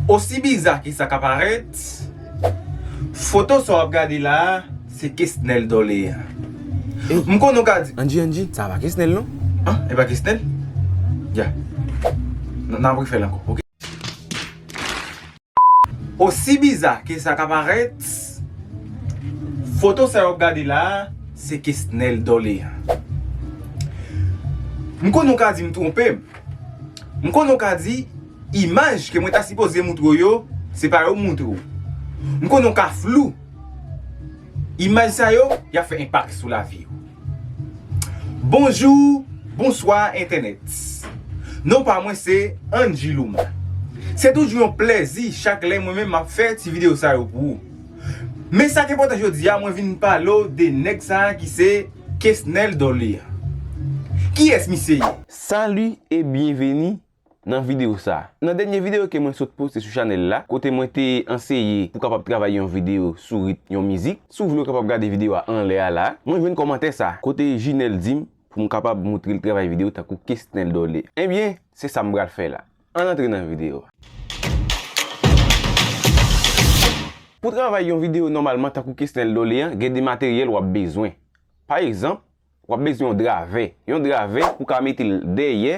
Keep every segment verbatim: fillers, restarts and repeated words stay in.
Osi biza ke sa ka parèt, foto sa w ap gade la a, se Kesnel Dorlean. M konnen w ka di, Angie, Angie, sa pa Kesnel non? Ah, e pa Kesnel? Ya. N, n ap refè l ankò, oke? Osi biza ke sa ka parèt, foto sa yo ap gade la a, se Kesnel Dorlean. M konnen w ka di m twonpe m. M konnen w ka di, imaj ke mwen ta sipoze moutre w yo, se pa yo moutre w. M konnen w ka flou. Imaj sa yo, y ap fè enpak sou lavi w. Bonjou, bonswa entènèt. Non pa mwen se Angie Luma. Se toujou yon plèzi chak lè mwen menm m ap fè ti videyo sa yo pou ou. Men sa k enpòtan jodi a, mwen vin pale w de nèg sa a ki se Kesnel Dorlean. Kiyès misye ye? Salut et bienvenue nan videyo sa a. Nan dènye videyo ke mwen sot poste sou chanèl la, kote mwen te anseye pou kapab travay yon videyo sou ritm yon mizik, si w vle w kapab gade videyo a anlè a la, mwen jwenn kòmantè sa a, kote Jinèl di m pou m kapab moutre l travay videyo tankou Kesnel Dorlean. Ebyen, se sa m pral fè la. Ann antre nan videyo a. Pou travay yon videyo nòmalman tankou Kesnel Dorlean, gen de materyèl w ap bezwen. Pa egzanp, w ap bezwen yon dravè. Yon dravè pou ka mete l dèyè,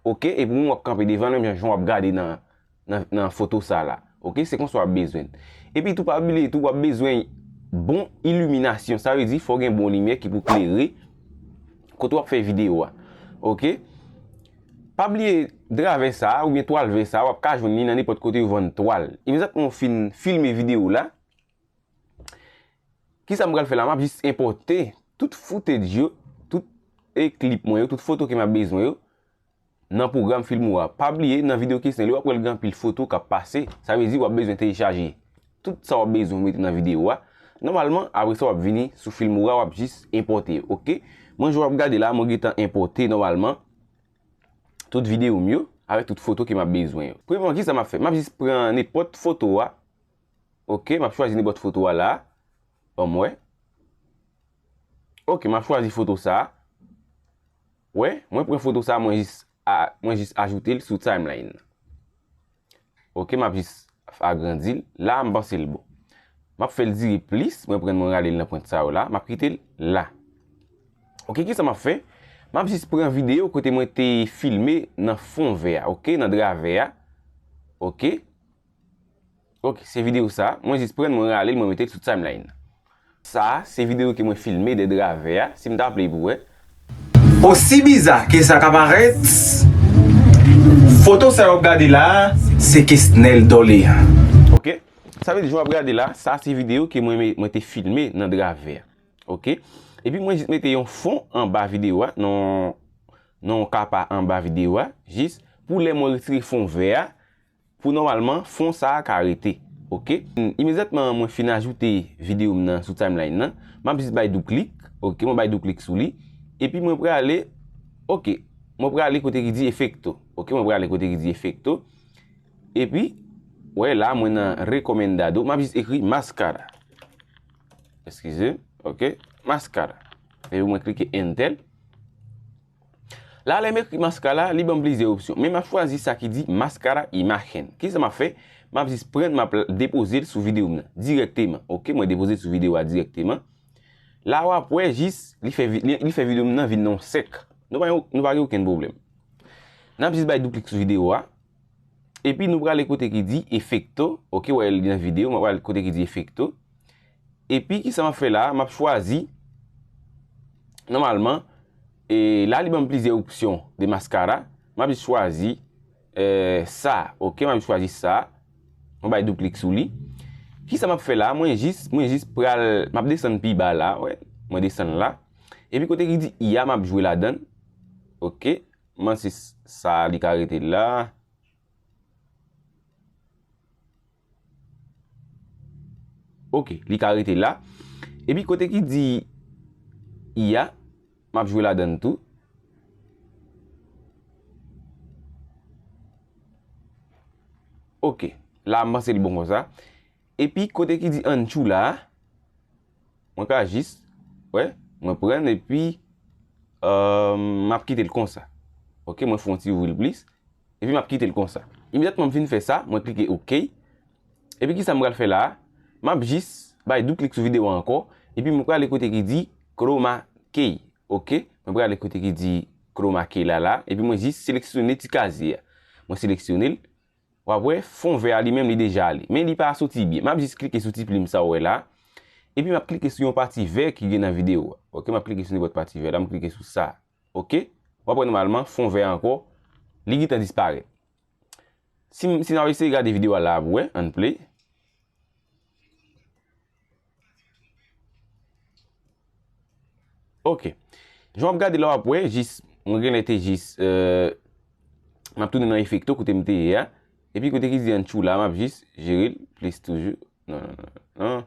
oke, epi w ap kanpe devan l, menm jan w ap gade nan, nan, nan foto sa la. Oke, se konsa w ap bezwen l. Epi tou, pa bliye tou, w ap bezwen bon iliminasyon. Sa vle di, fò w gen bon limyè ki pou klere kote w ap fè videyo a. Oke? Pa bliye dravè sa a, oubyen twal vè sa a, w ap ka jwenn li nan nenpòt kote yo vann twal. Imedyatman w fin filme videyo w la, kisa m pral fè la? M ap jis enpòte tout footage yo, tout, e, klip mwen yo, tout foto ke m ap bezwen yo nan pwogram Filmora. Pa bliye, nan videyo Kesnel yo, w ap wè l gen anpil foto k ap pase. Sa vle di, w ap bezwen telechaje tout sa w ap bezwen mete nan videyo a. Nòmalman, apre sa, w ap vini sou Filmora, w ap jis enpòte yo, oke? Mwen, jan w ap gade la, mwen gentan enpòte nòmalman tout videyo m yo, avèk tout foto ke m ap bezwen yo. Premyèman, kisa m ap fè? M ap jis pran nenpòt foto a. Oke, m ap chwazi nenpòt foto a la. Ban m wè. Oke, m ap chwazi foto sa a. Wè, mwen pran foto sa a, mwen jis a, mwen jis ajoute l sou timeline nan. Oke, m ap jis agrandi l. La, m panse l bon. M ap fè l dire plis. Mwen pran, mwen rale l nan pwent sa yo la. M ap kite l la. Oke, kisa m ap fè? M ap jis pran videyo kote mwen te filme nan fon vè a, oke, nan dravè a. Oke. Oke, se videyo sa. Mwen jis pran, mwen rale l, mwen mete l sou timeline nan. Sa a, se videyo ke mwen filme de dravè a, si m ta play pou wè. Osi biza ke sa ka parèt, foto sa yo ap gade la a, se Kesnel Dorlean. Oke? Sa vle di, jan w ap gade la, sa se videyo ke mwen, mwen te filme nan dravè a. Oke? Epi mwen jis mete yon fon anba videyo a, nan, nan yon kapa anba videyo a, jis pou lè mwen retire fon vè a, pou nòmalman fon sa a ka rete. Oke? Imedyatman mwen fin ajoute videyo m nan sou timeline nan, m ap jis bay doub klik. Oke, mwen bay doub klik sou li. Epi mwen prale, oke, mwen prale kote ki di efekto. Oke, mwen prale kote ki di efekto. Epi, wè la, mwen nan recomendado, m ap jis ekri mascara. Eskize, oke, mascara. Epi mwen klike enter. La, lè m ekri mascara, li ban m plizyè opsyon. Men m ap chwazi sa ki di mascara imagen. Kisa m ap fè? M ap jis pran, m ap depoze l sou videyo m nan dirèkteman. Oke, mwen depoze l sou videyo a dirèkteman. La, w ap wè jis, li fè vi-, li, li fè videyo m nan vin non sèk. Nou pa, nou pa gen okenn pwoblèm. N ap jis bay doub klik sou videyo a. Epi nou prale kote ki di efekto. Oke, w wè li nan videyo, mwen prale kote ki di efekto. Epi kisa m ap fè la? M ap chwazi, nòmalman, e la li ban m plizyè opsyon de maskara. M ap jis chwazi, e, sa, oke, m ap jis chwazi sa. Mwen bay doub klik sou li. Kisa m ap fè la? Mwen jis, mwen jis pral, m ap desann pi ba la, wè. Mwen desann la. Epi kote ki di I a, m ap jwe ladan l. Oke. M panse sa li ka rete la. Oke, li ka rete la. Epi kote ki di I a, m ap jwe ladan l tou. Oke, la m panse li bon konsa. Epi kote ki di Anchou la, mwen ka jis, wè, mwen pran l epi, euh, m ap kite l konsa. Oke, mwen fè yon ti ouvri l plis. Epi m ap kite l konsa. Imedyatman m fin fè sa, mwen klike oke. Epi kisa m pral fè la a? M ap jis bay doub klik sou videyo a ankò, epi mwen prale kote ki di Chroma Key. Oke? Mwen prale kote ki di Chroma Key la la, epi mwen jis seleksyone ti kazye a. Mwen seleksyone l. W ap wè fon vè a li menm li deja ale. Men li pa soti byen. M ap jis klike sou ti plim sa w wè la. Epi m ap klike sou yon pati vè ki gen nan videyo a. Oke, m ap klike sou nenpòt pati vè la, m klike sou sa. Oke? W ap wè nòmalman fon vè a ankò, li gentan disparèt. Si, si n ap eseye gade videyo a la, w ap wè, ann play. Oke. Jan w ap gade la, w ap wè, jis, mwen genlè te jis, euh, m ap tounen nan efekto kote m te ye a. Epi kote ki di Anchoula, m ap jis jere l plis toujou. Non, non, non, non.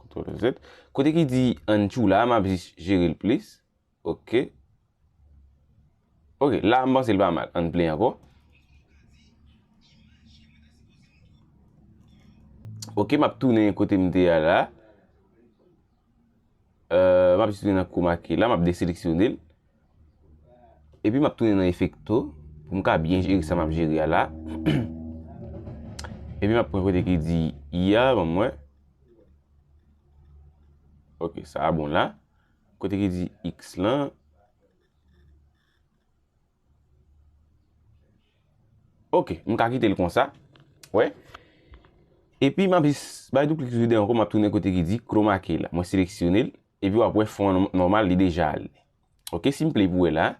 Kontwòl Z. Kote ki di Anchoula, m ap jis jere l plis. Oke. Oke, la m panse l pa mal. Ann play ankò. Oke, m ap tounen kote m te a la. Euh, m ap jis tounen nan chroma key la, m ap deseleksyone l. Epi m ap tounen nan efekto pou m ka byen jere sa m ap jere a la. Epi m ap pran kote ki di I a, ban m wè. Oke, sa a bon la. Kote ki di X lan. Oke, m ka kite l konsa. Wè. Epi m ap jis bay doub klik sou li ankò, m ap tounen kote ki di chroma key la. Mwen seleksyone l, epi w ap wè fon an nòmal li deja ale. Oke, si m play pou wè la.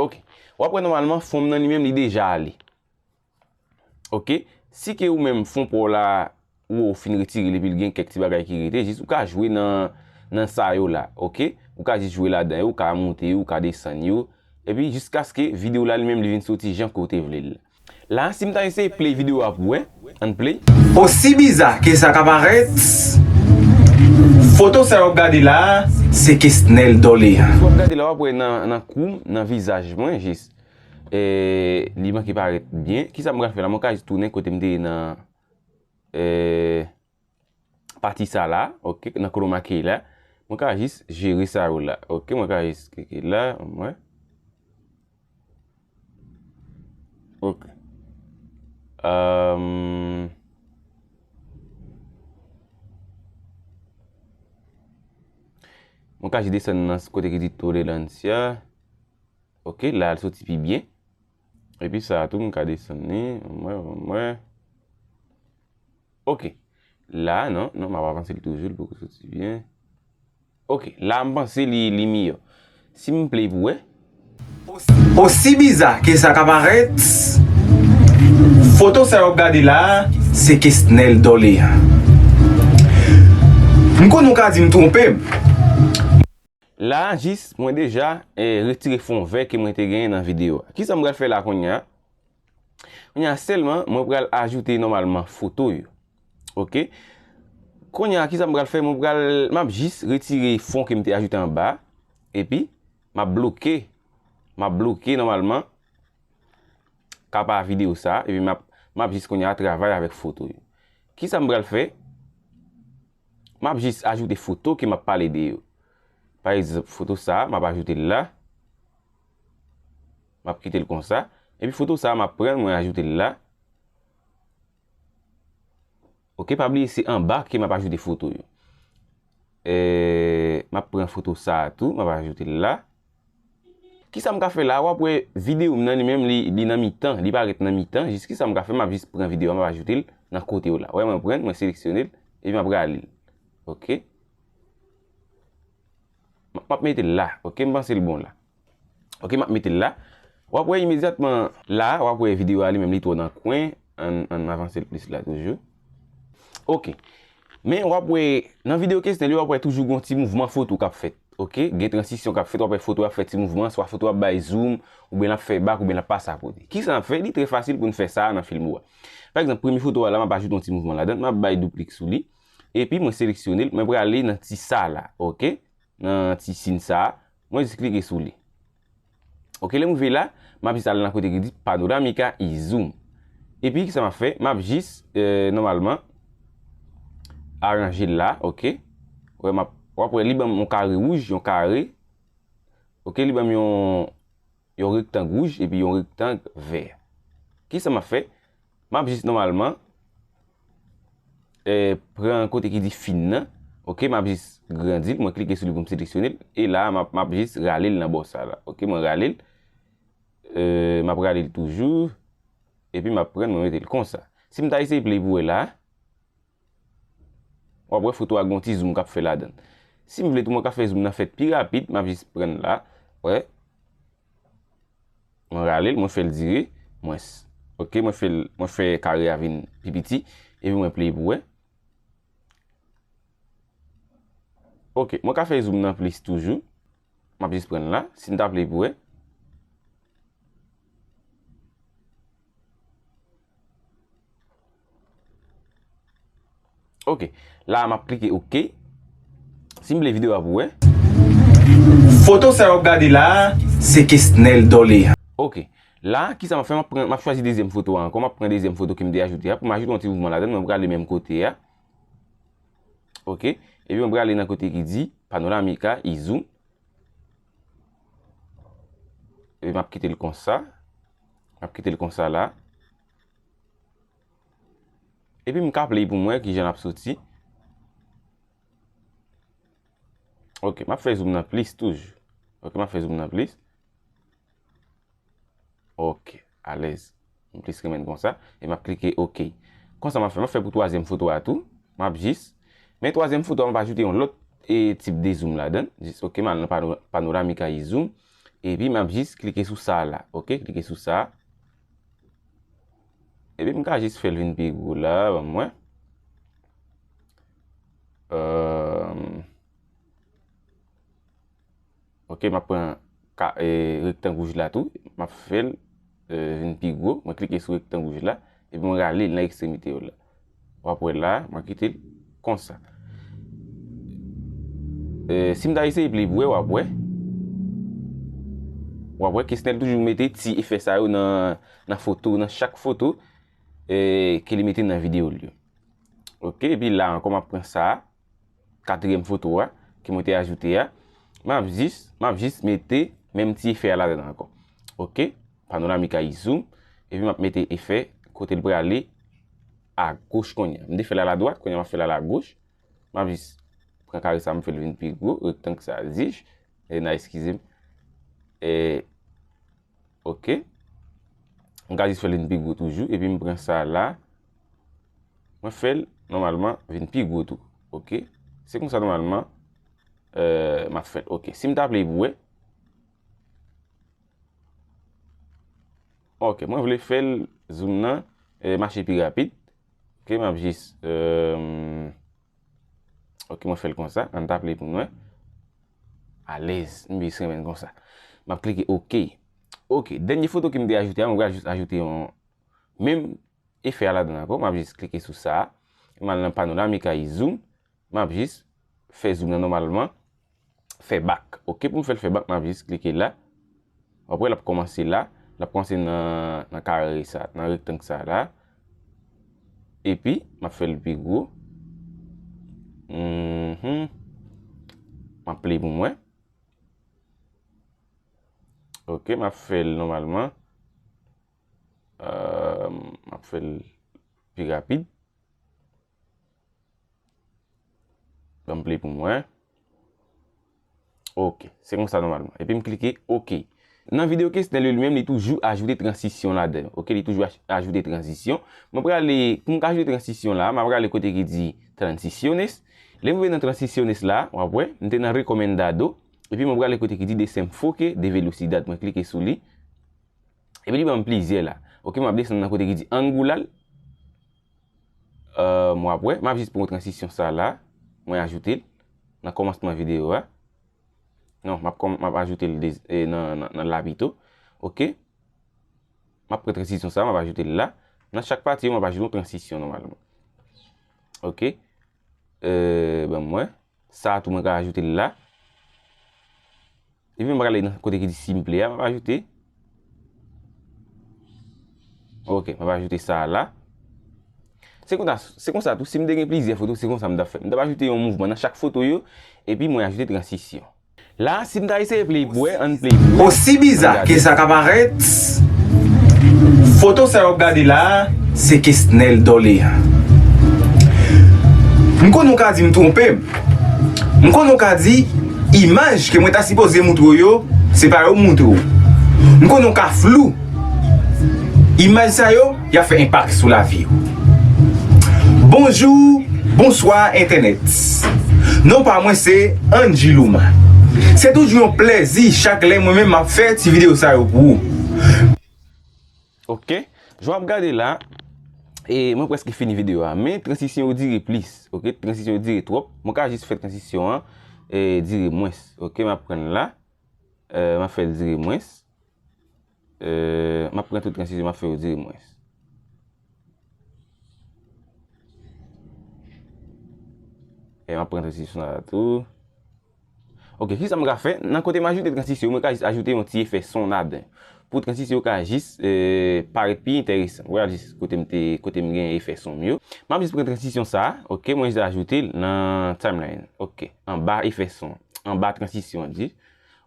Oke. W ap wè nòmalman fon m nan li menm li deja ale. Oke. Si ke ou menm fon pa w la, ou, ou fin retire l epi l gen kèk ti bagay ki rete, jis ou ka jwe nan, nan sa yo la. Oke. Ou ka jis jwe ladan yo, ou ka monte yo, ou ka desann yo. Epi jiskaske videyo la li menm li vin soti jan ke w te vle l. La, si m ta eseye play videyo a pou wè, ann play. Osi biza ke sa ka parèt, foto sa yo ap gade la, se Kesnel Dorlean. Sa w ap gade la, w ap wè nan, nan kou m, nan vizaj mwen, jis. E, li manke parèt byen. Kisa m pral fè la? Mwen ka jis tounen kote m te ye nan, e, pati sa la, oke, nan chroma key la. Mwen ka jis jere sa yo la. Oke, mwen ka jis klike la, mwen. Oke. Ehm, mwen ka jis desann nan kote ki di tolerancia. Oke, la l soti pi byen. Epi sa a tou, m ka desann li. Mwen, mwen. Oke. La, non, non, m ap avanse l toujou, li poko soti byen. Oke, la, m panse li, li miyò. Si m play pou wè. Osi biza ke sa ka parèt, foto sa yo ap gade la, se Kesnel Dorlean. M konnen w ka di m twonpe m. La a, jis, mwen deja, eh, retire fon vè ke mwen te genyen nan videyo a. Kisa m pral fè la kounye a? Kounye a sèlman, mwen pral ajoute nòmalman foto yo. Oke? Kounye a, kisa m pral fè? Mwen pral, m ap jis retire fon ke m te ajoute anba a. Epi, m ap bloke, m ap bloke nòmalman kapa videyo sa a. Epi, m ap, m ap jis kounye a travay avèk foto yo. Kisa m pral fè? M ap jis ajoute foto ke m ap pale de yo. Pa egzanp, foto sa a, m ap ajoute l la. M ap kite l konsa. Epi foto sa a, m ap pran l, mwen ajoute l la. Oke, pa bliye se anba ke m ap ajoute foto yo. E, m ap pran foto sa a tou, m ap ajoute l la. Kisa m ka fè la? W ap wè videyo m nan li menm, li, li nan mitan, li parèt nan mitan. Jis kisa m ka fè? M ap jis pran videyo a, m ap ajoute l nan kote yo la. Wè, mwen pran l, mwen seleksyone l, epi m ap rale l. Oke. M, m ap mete l la. Oke, m panse l bon la. Oke, m ap mete l la. W ap wè imedyatman la, w ap wè videyo a li menm li twò nan kwen. Ann, ann avanse l plis la toujou. Oke. Men w ap wè, nan videyo Kesnel yo, w ap wè toujou gon ti mouvman foto k ap fèt. Oke? Gen transisyon k ap fèt, w ap wè foto ap fè ti mouvman, swa foto ap bay zoom, oubyen l ap fè back, oubyen l ap pase akote. Kisa n ap fè? Li trè fasil pou n fè sa a nan film ou a. Pa egzanp, premye foto a la, m ap ajoute yon ti mouvman ladan l, m ap bay doub klik sou li. Epi mwen seleksyone l, mwen prale nan ti sa la, oke? Nan ti siy sa a, mwen jis klike sou li. Oke, lè m rive la, m ap jis al nan kote ki di Panoramika e Zoom. Epi, kisa m ap fè? M ap jis, eh, nòmalman, aranje l la, oke? Wè, m ap W ap wè li ban m yon kare wouj, yon kare. Ok, li ban m yon, yon rektang wouj epi yon rektang vè. Kisa m ap fè? M ap jis nòmalman, eh, pran kote ki di fin nan. Ok, m ap jis grandi l, mwen klike sou li pou m seleksyone l. E la, m ap, m ap jis rale l nan bò sa la. Ok, mwen rale l. Eh, m ap rale l toujou. Epi m ap pran, mwen mete l konsa. Si m ta eseye play pou wè la, w ap wè foto a gon ti zoom k ap fè ladan. Si m vle tou, mwen ka fè zoom nan fèt pi rapid, m ap jis pran l la. Wè. Mwen rale l, mwen fè l dire mwens. Ok, mwen fè l, mwen fè kare a vin pi piti, epi mwen play pou wè. Ok, mwen ka fè zoom nan plis toujou. M ap jis pran l la. Si n ta play pou wè. Ok. La a, m ap klike ok. Si m vle videyo a pou wè. Foto sa yo w ap gade la a, se Kesnel Dorlean. Ok. La, kisa m ap fè? M ap pran, m ap chwazi dezyèm foto a ankò. M ap pran dezyèm foto ke m te ajoute a. Pou m ajoute yon ti mouvman ladan l, mwen prale menm kote a. Ok. Epi mwen prale nan kote ki di Panoramika, iZoom. Epi m ap kite l konsa. M ap kite l konsa la. Epi m ka play pou m wè kijan l ap soti. Ok, m ap fè zoom nan plis toujou. Ok, m ap fè zoom nan plis. Ok, alèz. M plis renmen l konsa. E m ap klike ok. Konsa m ap fè, m ap fè pou twazyèm foto a tou. M ap jis. Men twazyèm foto a, m ap ajoute yon lòt e tip de zoom ladan l. Jis, ok, m al nan pano-, panoramik a iZoom. Epi m ap jis klike sou sa la. Ok, klike sou sa. Epi m ka jis fè l vin pi gwo la, ban m wè. Euh, ok, m ap pran ka, e, rektang wouj la tou. M ap fè l, e, vin pi gwo. Mwen klike sou rektang wouj la. Epi mwen rale l nan ekstremite yo la. W ap wè la, mwen kite l konsa. E, si m ta eseye play pou wè, w ap wè. W ap wè Kesnel toujou mete ti efè sa yo nan, nan foto, nan chak foto, e, ke li mete nan videyo l yo. Ok, epi la ankò, m ap pran sa a, katriyèm foto a, ke mwen te ajoute a. M ap jis, m ap jis mete menm ti efè a ladan ankò. Ok, panoramik a iZoom. Epi m ap mete efè kote l prale agoch kounye a. M te fè l aladwat, kounye a m ap fè l alagoch. M ap jis pran kare sa, m fè l vin pi gwo, rektang sa, zich. E, n a eskize m. E, ok. M ka jis fè l vin pi gwo toujou, epi m pran sa la. Mwen fè l nòmalman vin pi gwo tou. Ok. Se konsa nòmalman, euh, m ap fè l. Ok. Si m ta play pou wè. Ok, mwen vle fè l zoom nan, eh, mache pi rapid. Ok, m ap jis, euh, ok, mwen fè l konsa. Ann ta play pou mwen. Alèz, m jis renmen l konsa. M ap klike ok. Ok, dènye foto ke m te ajoute a, mwen pral jis ajoute yon menm efè a ladan l ankò. M ap jis klike sou sa. M al nan panoramik a iZoom. M ap jis fè zoom nan nòmalman. Fè bak. Ok, pou m fè l fè bak, m ap jis klike la. W ap wè l ap kòmanse la. L ap kòmanse nan, nan kare sa, nan rektang sa la. Epi, m ap fè l pi gwo. Mhm. M ap play pou mwen. Ok, m ap fè l nòmalman. Euh, m ap fè l pi rapid. Ban m play pou mwen. Ok, se konsa nòmalman. Epi m klike ok. Nan videyo Kesnel yo li menm, li toujou ajoute tranzisyon ladan l. Ok, li toujou aj-, ajoute tranzisyon. Mwen prale, pou m ka ajoute tranzisyon la, m ap prale kote ki di transiciones. Lè m rive nan transiciones la, w ap wè, m te nan recomendado. Epi mwen prale kote ki di desenfoque de velocidad. Mwen klike sou li. Epi li ban m plizyè la. Ok, m ap desann nan kote ki di angular. Euh, w ap wè, m ap jis pran tranzisyon sa la. Mwen ajoute l nan kòmansman videyo a. Non, m ap kòm-, m ap ajoute l de-, e, nan, nan, nan la pito. Ok. M ap pran tranzisyon sa, m ap ajoute l la. Nan chak pati yo, m ap ajoute yon tranzisyon nòmalman. Ok. Euh, ban m wè. Sa a tou mwen ka ajoute l la. Epi mwen prale nan kote ki di simple a, mwen ap ajoute. Ok, mwen ap ajoute sa a la. Se konsa, se konsa tou, si m te gen plizyè foto, se konsa m t ap fè. M t ap ajoute yon mouvman nan chak foto yo, epi mwen ajoute transisyon. La, si m ta eseye play pou wè, ann play pou wè. Osi biza ke sa ka parèt, foto sa yo ap gade la a, se Kesnel Dorlean. M konnen w ka di m twonpe m. M konnen w ka di imaj ke mwen ta sipoze moutre w yo, se pa yo m moutre w. M konnen w ka flou. Imaj sa yo, y ap fè enpak sou lavi w. Bonjou, bonswa entènèt. Non pa mwen se Angie Luma. Se toujou yon plèzi chak lè mwen menm m ap fè ti videyo sa yo pou ou. Ok, jan w ap gade la, e mwen prèske fini videyo a, men transisyon yo dire plis, ok, transisyon yo dire twòp. Mwen ka jis fè transisyon an, e, dire mwens, ok, m ap pran l la, e, m ap fè l dire mwens. Euh, m ap pran tout transisyon, m ap fè yo dire mwens. E m ap pran transisyon sa la tou. Ok, kisa m ka fè? Nan kote m ajoute transisyon, mwen ka jis ajoute yon ti efè son ladan. Pou transisyon yo ka jis, euh, parèt pi enteresan. Ou wè jis kote m te, kote m gen efè son m yo. M ap jis pran transisyon sa, ok, mwen jis ajoute l nan timeline. Ok, anba efè son, anba transisyon an di.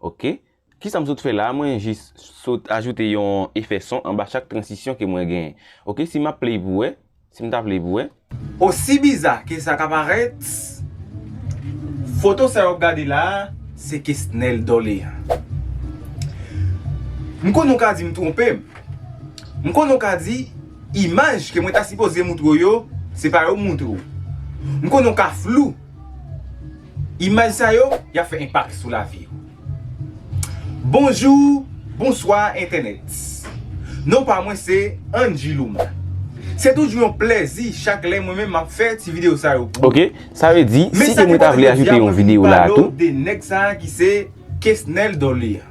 Ok. Kisa m sot fè la a? Mwen jis sot ajoute yon efè son anba chak transisyon ke mwen genyen. Ok, si m ap play pou wè, si m ta play pou wè. Osi biza ke sa ka parèt, foto sa yo ap gade la a, se Kesnel Dorlean. M konnen w ka di m twonpe m. M konnen w ka di imaj ke mwen ta sipoze moutre w yo, se pa yo m moutre w. M konnen w ka flou. Imaj sa yo, y ap fè enpak sou lavi w. Bonjou, bonswa entènèt. Non pa mwen se Angie Luma. Se toujou yon plèzi chak lè mwen menm m ap fè ti videyo sa yo pou ou. Ok, sa vle di, si ke mwen ta vle ajoute yon videyo la a tou. Men sa ki enpòtan jodi a pou m pale w de nèg sa a ki se Kesnel Dorlean.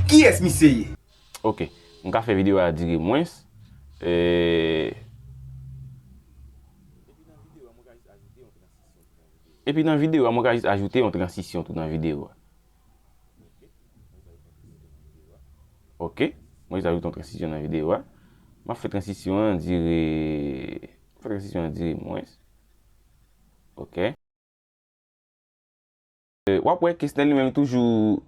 Kiyès misye ye? Ok, m ka fè videyo a dire mwens. E, epi nan videyo a, mwen ka jis ajoute yon transisyon tou nan videyo a. Ok, mwen jis ajoute yon transisyon nan videyo a. M ap fè transisyon an dire, fè transisyon an dire mwens. Ok. E, w ap wè Kesnel li menm li toujou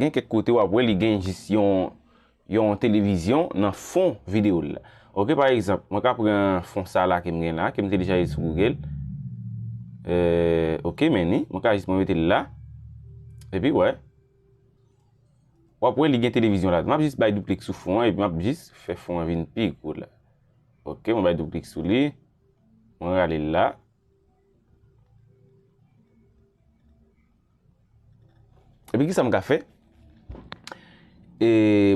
gen kèk kote w ap wè li gen jis yon, yon televizyon nan fon videyo l la. Ok, pa egzanp, mwen ka pran fon sa la ke m gen la, ke m telechaje sou Google. E, ok, men ni, mwen ka jis mwen mete l la. Epi, wè. W ap wè li gen televizyon la. M ap jis bay doublik sou fon an, epi m ap jis fè fon an vin pi gwo la. Ok, mwen bay doublik sou li. Mwen rale l la. Epi kisa m ka fè? E,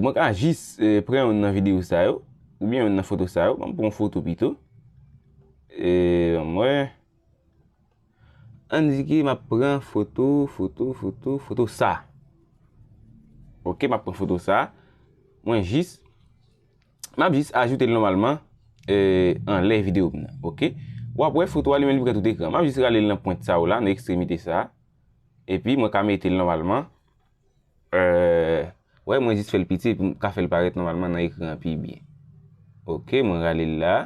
mwen ka jis, e, pran youn nan videyo sa yo, oubyen youn nan foto sa yo. Ban m pran yon foto pito. E, ban m wè. Ann di ke m ap pran foto, foto, foto, foto sa. Ok, m ap pran foto sa. Mwen jis M ap jis ajoute l nòmalman, e, anlè videyo m nan, ok? W ap wè foto a li menm li pran tout ekran. M ap jis rale l nan pwent sa yo la, nan ekstremite sa. Epi mwen ka mete l nòmalman. E, wè, mwen jis fè l piti epi m ka fè l parèt nòmalman nan ekran an pi byen. Ok, mwen rale l la.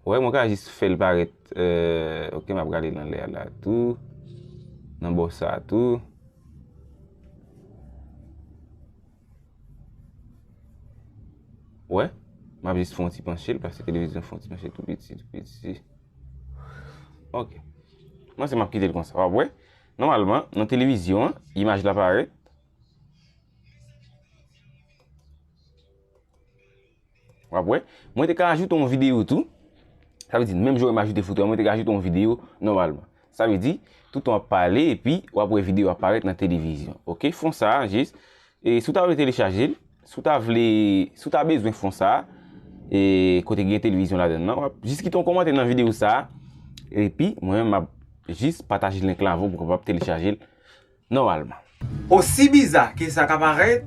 Wè, mwen ka jis fè l parèt, e, ok, m ap rale l anlè a la tou, nan bò sa a tou. Wè, m ap jis fè yon ti panche l, paske televizyon fè yon ti panche tou piti, tou piti. Ok. Mwen se m ap kite l konsa. W ap wè, nòmalman, nan televizyon an, imaj la parèt. W ap wè. Mwen te ka ajoute yon videyo tou. Sa vle di, menm jan w wè m ajoute foto a, mwen te ka ajoute yon videyo nòmalman. Sa vle di, toutan w ap pale, epi w ap wè videyo a parèt nan televizyon. Ok, fon sa a, jis. E si w ta vle telechaje l, si w ta vle, si w ta bezwen fon sa a, e kote gen televizyon ladan l nan, w ap jis kite yon kòmantè nan videyo sa a. Epi, mwen menm, m ap jis pataje link la avè w pou w kapab telechaje l nòmalman. Osi biza ke sa ka parèt,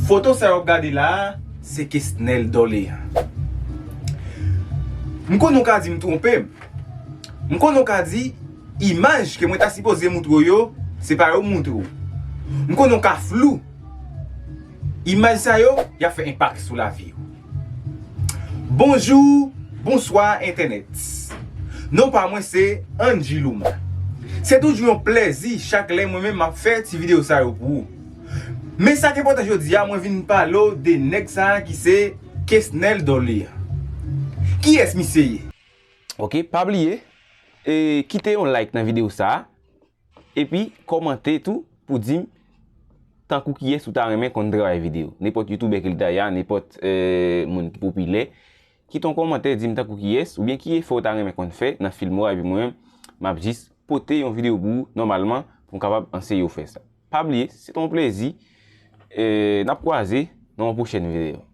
foto sa yo ap gade la a, se Kesnel Dorlean. M konnen w ka di m twonpe m. M konnen w ka di imaj ke mwen ta sipoze moutre w yo, se pa yo m moutre w. M konnen w ka flou. Imaj sa yo, y ap fè enpak sou lavi w. Bonjou, bonswa entènèt. Non pa mwen se Angie Luma. Se toujou yon plèzi chak lè mwen menm m ap fè ti videyo sa yo pou ou. Men sa k enpòtan jodi a, mwen vin pale w de nèg sa a ki se Kesnel Dorlean. Kiyès misye ye? Ok, pa bliye, e, kite yon like nan videyo sa a, epi kòmante tou pou di m tankou kiyès ou ta renmen konn travay videyo. Nenpòt youtubè ke l ta ye a, nenpòt, e, moun ki popilè, kite yon kòmantè, di m tankou kiyès, oubyen ki efò ou ta renmen konn fè nan film ou a, epi mwen menm, m ap jis pote yon videyo pou ou nòmalman, pou m kapab anseye w fè sa. Pa bliye, se te yon plezi, e, n ap kwaze nan yon pwochèn videyo.